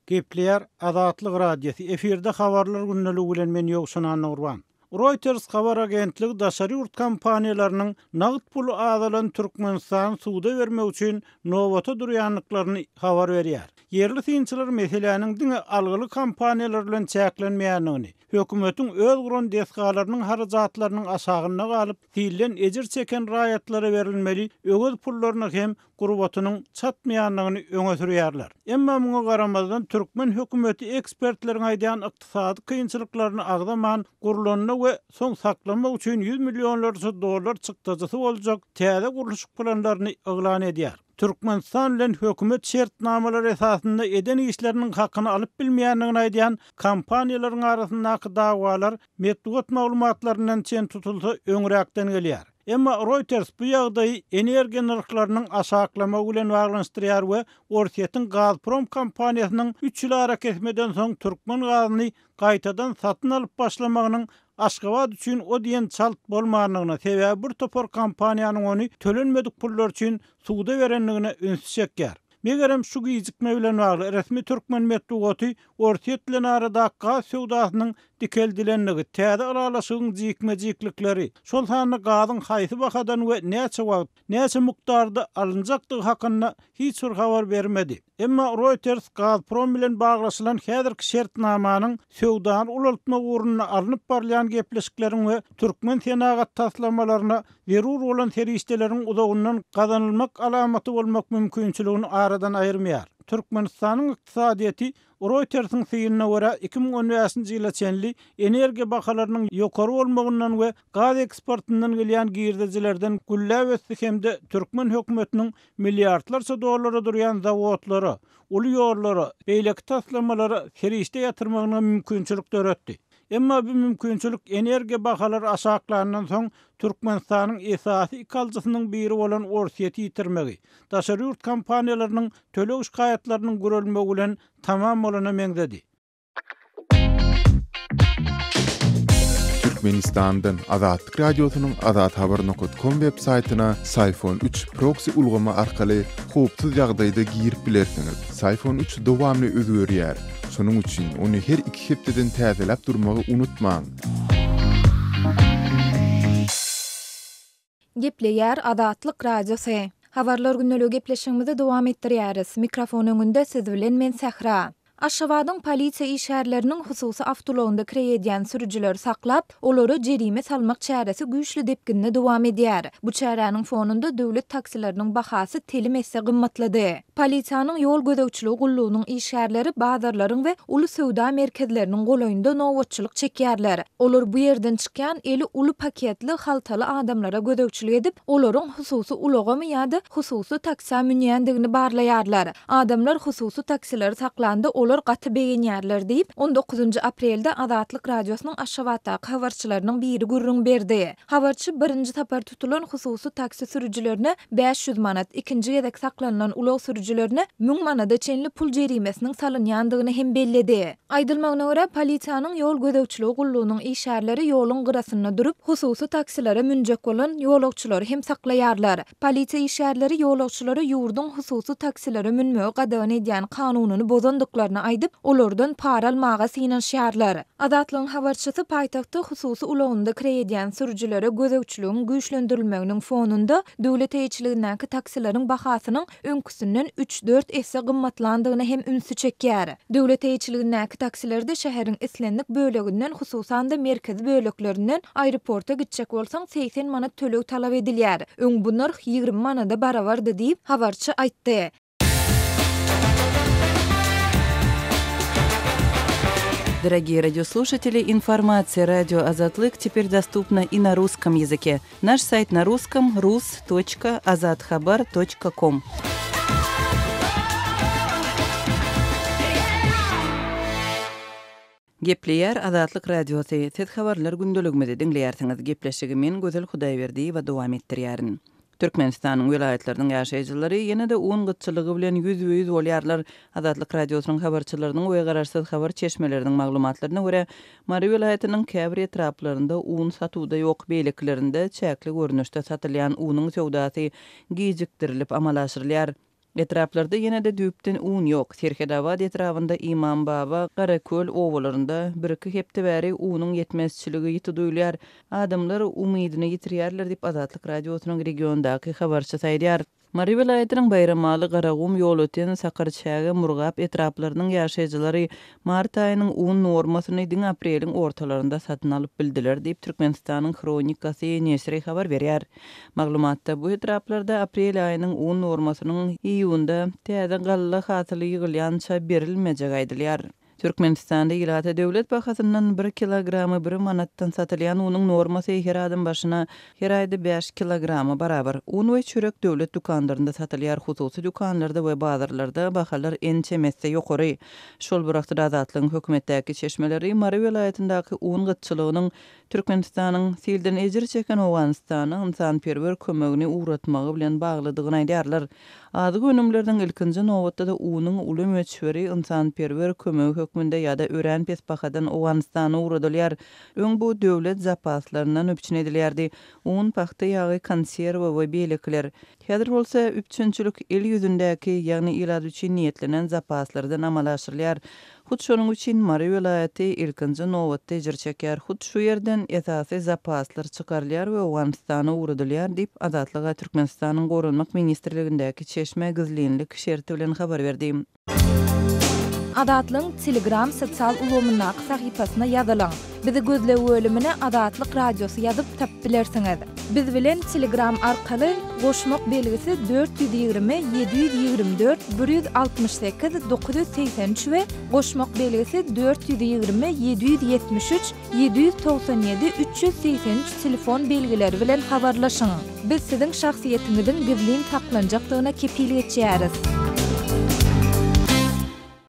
Gepleýär Azatlyk Radiosy, efirde Habarlar gündeligi bilen men Ýowşan Annagurban. Reuters habar agentligi daşary ýurt kompaniýalarynyň nagt puly azalan Türkmenistany suda bermek üçin nobata durýandyklaryny habar berýär. Ýerli synçylar meseläniň diňe algyly kompaniýalar bilen çäklenmeýändigini, hökümetiň öz guran desgalarynyň harajatlarynyň aşagynda galyp, silden ejir çeken raýatlara berilmeli öwez pullaryna hem gurbatynyň çatmaýandygyny öňe sürýärler. Emma muňa garamazdan, türkmen hökümeti ekspertleriň aýdýan ykdysady kynçylyklaryny agzaman, gurlanda we soň saklamak üçin ýüz millionlarça dollar çykdajysy boljak täze gurluşyk planlaryny yglan edýär. Türkmenistan bilen hökümet şertnamalary esasynda eden işleriniň hakyny alyp bilmeýändigini aýdýan kompaniýalaryň arasyndaky dawalar metbugat maglumatlaryndan çen tutulsa öňräkden gelýär. Emma Reuters bu ýagdaýy energiýa nyrhlarynyň aşaklamagy bilen baglanyşdyrýar we Orsýetiň Gazprom kompaniýasynyň üç ýyl arakesmeden soň türkmen gazyny gaýtadan satyn alyp başlamagynyň Aşgabat üçin o diýen çalt bolmandygyna, sebäbi bir topar kompaniýanyň ony tölenmedik pullar üçin suda berendigine ünsi çekýär. Megerem, şu gijikme bilen bagly resmi türkmen metbugaty Orsýet bilen aradaky gaz söwdasynyň dikeldilendigi, täze ylalaşygyň jikme-jiklikleri, şol sanda gazyň haýsy bahadan we näçe wagt, näçe mukdarda alynjakdygy hakynda hiç bir habar bermedi. Emma Reuters Gazprom bilen baglaşylan häzirki şertnamanyň söwdany ulaltmak ugrunda alnyp barylýan gepleşikleriň we türkmen senagat taslamalaryna zerur bolan serişdeleriň uzagyndan gazanylmak alamaty bolmak mümkinçiligini aradan aýyrmaýar. Türkmenistanyň ykdysadyýeti Reutersiň synyna görä, 2015-nji ýyla çenli energiýa bahalarynyň ýokary bolmagyndan we gaz eksportyndan gelýän girdejilerden gülläp ösdi hem-de türkmen hökümetiniň milliardlarça dollara durýan zawodlara, uly ýollara, beýleki taslamalara serişde ýatyrmagyna mümkinçilik döretdi. Emma bu mümkinçilik energiýa bahalary aşaklandan soň Türkmenistanyň esasy iki alyjysynyň biri bolan Orsýeti ýitirmegi, daşary ýurt kompaniýalarynyň töleg şikaýatlarynyň gürelmegi bilen tamam bolana meňzedi. Türkmenistandan Azatlyk Radiosynyň azathabar nokat kom web saýtyna Syfon üç proksi ulgamy arkaly howpsuz ýagdaýda girip bilersiňiz. Syfon üç dowamly özgerýär. Şonuň üçin ony her iki hepdeden täzeläp durmagy unutmaň. Gepleýär Azatlyk Radiosy. Habarlar gündeligi gepleşigimizi dowam etdirýäris. Mikrofon öňünde siz bilen men Sähra. Aşgabadyň polisiýa işgärleriniň hususy awtoulagynda kireý edýän sürüjileri saklap, olara jerime salmak çäresi güýçli depginde dowam edýär. Bu çäräniň fonunda döwlet taksileriniň bahasy telim esse gymmatlady. Polisiýanyň ýol gözegçiligi gullugynyň işgärleri bazarlaryň we uly söwda merkezleriniň golaýynda nobatçylyk çekýärler. Olar bu ýerden çykýan eli uly paketli, haltaly adamlara gözegçilik edip, olaryň hususy ulagamy ýa-da hususy taksä münýändigini barlaýarlar. Adamlar hususy taksileri saklanda olar gaty begenýärler diýip, on dokuzynjy aprelde Azatlyk Radiosynyň Aşgabatdaky habarçylarynyň biri gürrüň berdi. Habarçy birinji sapar tutulan hususy taksi sürüjilerine 500 manat, ikinji gezek saklanylan ulag sürüjilerine 1000 manada çenli pul jerimesiniň salynýandygyny hem belledi. Aýdylmagyna görä, polisiýanyň ýol gözegçiligi gullugynyň işgärleri ýoluň gyrasynda durup, hususy taksilere münjek bolan ýolagçylary hem saklaýarlar. Polisiýa işgärleri ýolagçylara ýurduň hususy taksilere münmegi gadagan edýän kanunyny bozandyklaryny aýdyp, olardan para almaga synanyşýarlar. Azatlygyň habarçysy paýtagtda hususy ulagynda kireý edýän sürüjilere gözegçiligiň güýçlendirilmeginiň fonunda döwlet eýeçiligindäki taksileriň bahasynyň öňküsinden üç-dört esse gymmatlandygyna hem ünsi çekýär. Döwlet eýeçiligindäki taksilerde şäheriň islendik böleginden, hususan-da merkezi böleklerinden aeroporta gitjek bolsaň 80 manat töleg talap edilýär. Öň bu nyrh 20 manada barabardy diýip, habarçy aýtdy. Дорогие радиослушатели, информация радио Азатлык теперь доступна и на русском языке. Наш сайт на русском rus.azathabar.com. Gepleýär Azatlyk Radiosy, Siz habarlar gündeligimizi diňleýärsiňiz. Gepleşigi men Gözel Hudaýberdiýewa dowam etdirýärin. Türkmenistanyň welaýatlarynyň ýaşaýjylary ýene-de un gytçylygy bilen ýüzbe-ýüz bolýarlar. Azatlyk Radiosynyň habarçylarynyň we garaşsyz habar çeşmeleriniň maglumatlaryna görä, Mary welaýatynyň käbir etraplarynda un satuwda ýok, beýlekilerinde çäkli görnüşde satylýan unuň söwdasy gijikdirilip amala aşyrylýar. Etraplarda ýene-de düýpden un ýok. Serhetabat etrabynda Ymambaba, Garaköl obalarynda birki hepde bäri unuň ýetmezçiligi ýiti duýulýar. Adamlar umydyny ýitirýärler diýip, Azatlyk Radiosynyň regiondaky habarçysy aýdýar. Mary welaýatynyň Baýramaly, Garagum, Ýolöten, Sakarçäge, Murgap etraplarynyň ýaşaýjylary mart aýynyň un normasyny diňe apreliň ortalarynda satyn alyp bildiler diýip, Türkmenistanyň Hronikasy neşiri habar berýär. Maglumatda bu etraplarda aprel aýynyň un normasynyň iýunda täze galla hasyly ýygylýança berilmejegi aýdylýar. Türkmenistanda ilata döwlet bahasyndan bir kilogramy bir manatdan satylýan unuň normasy her adam başyna her aýda bäş kilograma barabar. Un we çörek döwlet dükanlarynda satylýar, hususy dükanlarda we bazarlarda bahalar ençeme esse ýokary. Şol bir wagtda Azatlygyň hökümetdäki çeşmeleri Mary welaýatyndaky un gytçylygynyň Türkmenistanyň silden ejir çeken Owganystana ynsanperwer kömegini ugratmagy bilen baglydygyny aýdýarlar. Azyk önümleriniň, ilkinji nobatda-da unuň uly möçberi ynsanperwer kömegi hökmünde ýa-da örän pes bahadan Owganystana ugradylýar. Öň bu döwlet zapaslaryndan üpjün edilýärdi, un, pagta ýagy, konserwa we beýlekiler. Häzir bolsa üpjünçilik il ýüzündäki, ýagny ilat üçin niýetlenen zapaslardan amala aşyrylýar. Hut şonuň üçin Mary welaýaty ilkinji nobatda ejir çekýär. Hut şu ýerden esasy zapaslar çykarylýar we Owganystana ugradylýar diýip, Azatlyga Türkmenistanyň Goranmak ministrligindäki çeşme gizlinlik şerti bilen habar berdi. Azatlygyň Telegram sosial ulgamyndaky sahypasyna ýazylyň. Bizi gözleg bölümine Azatlyk Radiosy ýazyp tapyp bilersiňiz. Biz bilen Telegram arkaly goşmak belgisi 420 724 168 983 we goşmak belgisi 420 773 797 383 telefon belgileri bilen habarlaşyň. Biz siziň şahsyýetiňiziň gizlin saklanjakdygyna kepil geçýäris.